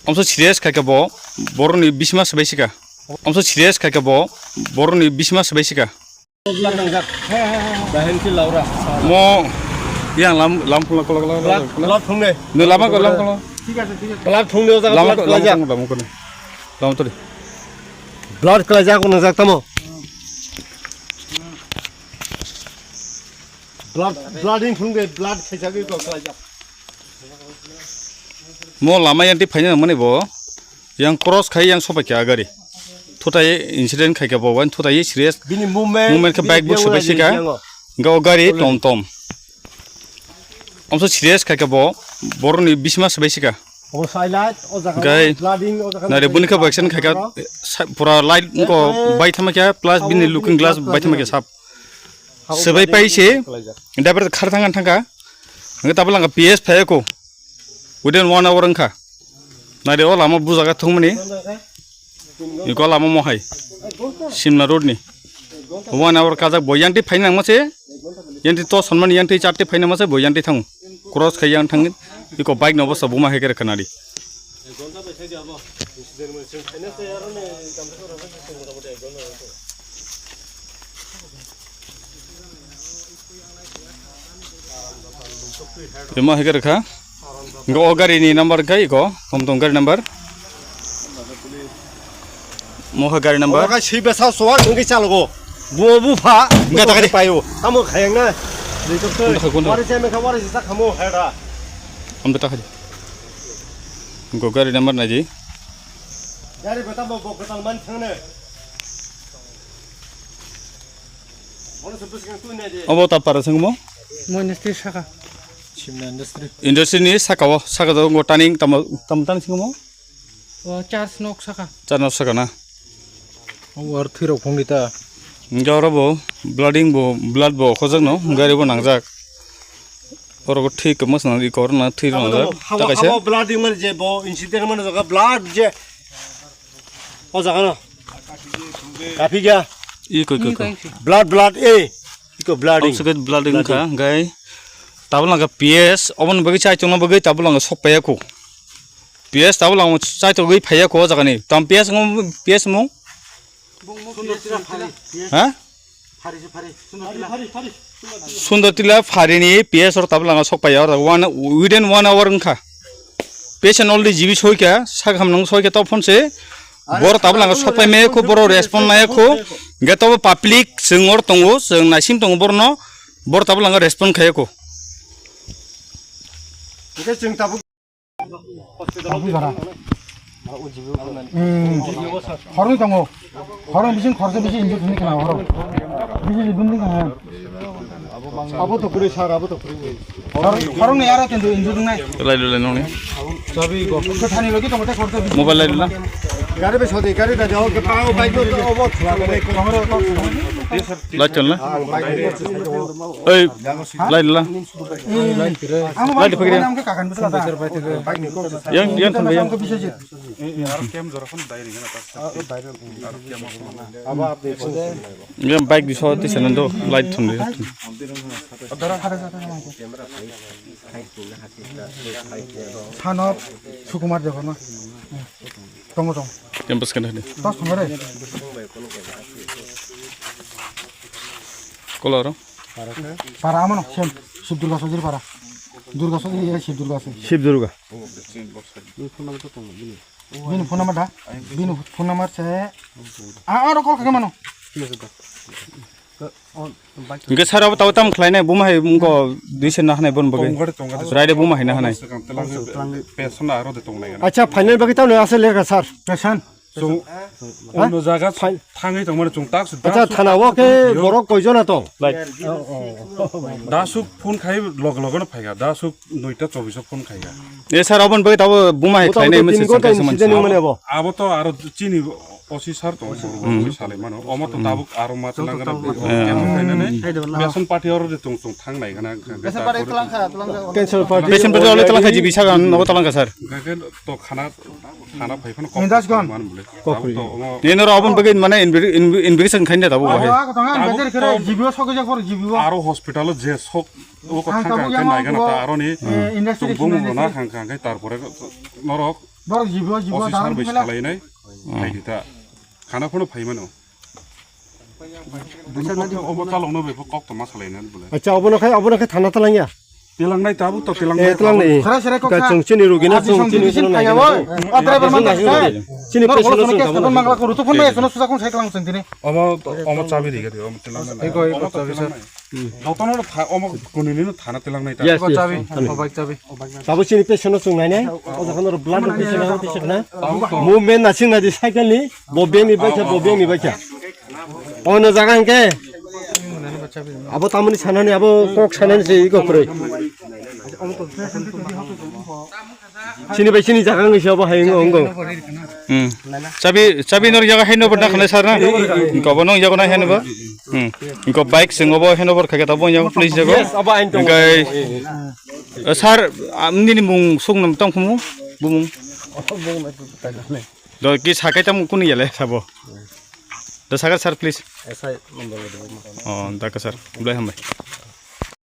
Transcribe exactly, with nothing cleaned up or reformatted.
Omso serious khai khe bo borokni bisma swbai sika. Omso serious khai khe bo borokni bisma swbai sika. Mo yang lam lam kula kula kula kula. Blood thungnai. Ne lama ko lam kula. Thik ase, thik ase. Blood thungnai o jaga lama blood ko lama kulaijak. Ko lama ko. Lama to de. Blood kulaijak ko nangjak tamo. Blood, blood in thungnai, blood khaijagwi ko kulaijak. Mo lama yang ti phaina mani bo. Yang cross khai yang sopai kha gari. Thutai incident khai kha bo, wan thutai serious. Bini movement, movement khe bini bike bo biyang sopai wngna sika. Bini biyango. Ga o gari tom tom. Omso serious khai kha bo, borokni bisma sopai sika. Obo sai light, o jaga gai, flooding, o jaga nare buni khe bo action khai kha, sa-, pura light ko bai thama kha, plus bini looking glass bai thama kha sap. Sebai pai se, driver khar thang thang kha. Nge tabla nga P S phai ko. Within one hour wngkha. Nai de o lama bujaga thwngmani. Iko lama mohai. Simna road ni. One hour kajak bo yang ti phaina nangma se. Yang ti to sonmani yang ti char ti phaina ma se bo yang ti thang. Cross khai yang thang. Iko bike no bosta buma hai khe khana di. Imo hai khe rwkha. Hwnkhe o gari ni number khe iko, tom tom gari number. Mo khe gari number. Obo khe sui besa suwak wngwi chalogo. Buo bupha. Wngkha ta khe de. Paio. Tamo khayang na. Wngkha khe, wngkha. Wari chai mekha wari sisa khamo hera. Amda ta khe de. Go gari number naidi. Gari beta bo bo kwtal man thangne. Obo ta para sengmo? Mo industry saka. Simna industry. Industry ni saka o, saka do ngo taning tamo, tamo taning sengmo? O charge nok saka. Charge nok saka na. O ar thwi rok phungdi ta. Nga oro bo blooding bo, blood bo khojak no, gari bo nangjak. Oro thwi kwmwsna ri kor na thwi rok nangjak. Ta kaisa. Habo blooding man je bo incident man jaga blood je. O jaga no. Kapi gya. Iko, iko, iko. Blood, blood, eh. Iko blooding. Oxygen blooding kha, gai. Tabul langka P S, obon bagi chai chungna bagi tabul langka sok paya ko. P S tabul langka chai to gai phaya ko jaga ni. Tam P S ngom, P S mung? Ha? Sundar Tila phari ni P S or tabla nga sok paya or one, within one hour wngkha. Patient already G B soi kha, sakham nang soi kha to phone se. Bor tabla nga sok pai me ko boro respond naya ko. Ge to public sengor tongo, seng naisim tongo borno. Bor tabla nga respond khaya ko. Tabuk jora. Hmm. Khoroknwi tongo. Khoroknwi bising khoroksa bisi injek hwnwi khna horo. Bisi bumdi khna. Abo to kwrwi sir, abo to kwrwi. Khoroknwi aro kintu injek wngnai. Lai lulai noni. Chabi go. Thani logi tongo te khoroksa bisi. Mobile lai lula. Gari be sodi, gari da jao ke pao bike to obo thla. Lai chal na. Ei, lai lula. Lai di phagiri. Yang, yang thangbai yang. Yang bike di so ti senan do light thun di. Thanok Sukumar Debbarma. Tongo tong. Campus kana ni. Dos thangare. Kolaro. Para amano sem Sib Durga Sojir para. Durga Sojir ya Sib Durga Sojir. Sib Durga. Bini phone number da? Bini phone number se. Ah, ah, call kagwi mano. Hingke sir abo tabo tamo khlainai buma hai wngko dui se na hanai bon bagwi. Tongkha de, tongkha de. Raide buma hai na hanai. Swkang telang, telang. Pension na aro de tongnai gana. Acha, final bagwi tamo asa lekha sir. Pension? Chwng ha? Ono jaga thangwi tongmani chwng tak su. Acha, thana o khe borok koijona tong? Lai. Dasuk phone khai log log no phaikha. Dasuk noita chobbish o phone khai ya. E sir, obon bagwi tabo buma hai khlainai message tini sini mane bo. Abo to aro chini O C sir tong bor bor salai mano. Omo to tabuk aro ma tlang gana. Beson party aro de tong tong thang nai gana. Beson party tlang kha, tlang kha. Beson party aro tlang kha, G B sagan no tlang kha sir. Gake to khana, khana phai phano kok. Kokri. Tabuk to omo Nini oro oboni bagwi mane invi-, invi-, investigation khaina tabuk bahai. Abo ako tong ang Tabuk beter khere to G B O sokjak por G B O. Aro hospital o je sok o ko Ang thang tabuk kang yang khe nai gana abo, ta aro ni eh, industry tong bung sinai na se. Khang khang khe tarpore norok Borok G B O, G B O osi daru sar bai phela. Salai nai. Hai di ta. Khana phano phai mano. Obo chalokno bepho kok tongma salainani bole. Acha, obono khai, obono khai thana talangya. Tilangnai tabuk to tilangnai. Eh, tilangnai. Khara sere kok Ka sa. Chwng chini rugina, Abi chwng song chini division chini thangya rugina. Bo. Atra Norok bai bono manjak sa. Chini Norok patient bono song song thangya thangma bo. Mangla ko rutu phone bai sono suja kong sai klang song tini. Omo, omo chabi dige de, omo tilangnai. Ego, ego, Omo chabi sa. Tilangnai. Jotono tha-, omo kunini no thana tilangnai ta. Yes, yes. Chabi, thana. Obai chabi. Tabuk chini patient no chwng nainai. O jaga no blood patient no patient na. Tabuk to. Movement na sing na di cycle ni. Bo beng ni baikha, bo beng ni baikha. Ono jaga hingke. Abo tamoni sanani, abo kok sanani se iko kwrwi. Chini bai chini jaga hingke se abo hai wngkha. Hmm. Chabi, chabi nor jaga hai no bor na khanai sar na. Hingke abo nong jaga na hai no ba. Hmm. Hingke bike sing abo hai no bor kha ke tabo jaga police jaga. Yes, abo ain tong. Hingke, eh, sar, am nini mung sung nam tong khumu. Bumung. Do ki sakai tam kunu yale sabo. Do sakai sir, please. S I number. Oh, dakka sir. Belai hambai.